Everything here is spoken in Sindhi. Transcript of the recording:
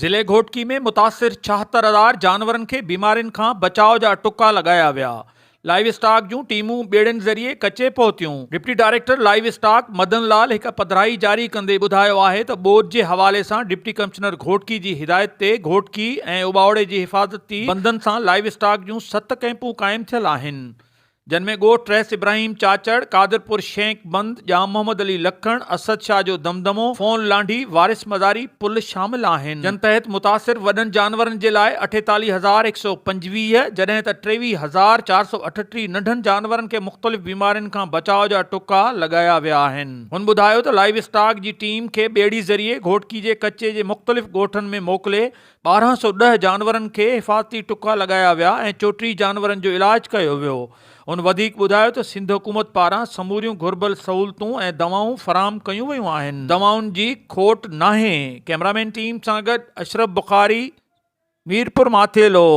ضلعي گهوٽڪي ۾ متاثر 76 هزار جانورن کي بيمارين کان بچاء جا ٽڪا لڳايا ويا، لائيو اسٽاڪ جون ٽيمون ٻيڙين ذريعي ڪچي پهتيون. Deputy director livestock Madan Lal هڪ پڌرائي جاري ڪندي ٻڌايو آهي ته ٻوڏ جي حوالي سان ڊپٽي ڪمشنر گهوٽڪي جي هدايت تي گهوٽڪي ۽ اٻاوڙي جي حفاظتي بندن سان لائيو اسٽاڪ جون ست ڪئمپون قائم ٿيل آهن. جن ۾ ڳوٺ رئيس ابراهيم چاچڙ، قادرپور شينڪ بند، ڄام محمد علي لکڻ، اسد شاهه جو دمدمو، فون لانڍي، وارث مزاري پل شامل آهن، جن تحت متاثر وڏن جانورن جي لاء 48125 جڏهن ته 23438 ننڍن جانورن کي مختلف بيمارين کان بچاء جا ٽڪا لڳايا ويا آهن. هن ٻڌايو ته لائيو اسٽاڪ جي ٽيم کي ٻيڙي ذريعي گهوٽڪي جي ڪچي جي مختلف ڳوٺن ۾ موڪلي 1210 جانورن کي حفاظتي ٽڪا لڳايا ويا ۽ 34 جانورن جو علاج ڪيو ويو. هن وڌيڪ ٻڌايو ته سنڌ حڪومت پاران سموريون گهربل سهولتون ۽ دوائون فراهم ڪيون ويون آهن، دوائن جي کوٽ ناهي. ڪئميرامين ٽيم سان گڏ اشرف بخاري، ميرپور ماٿيلو.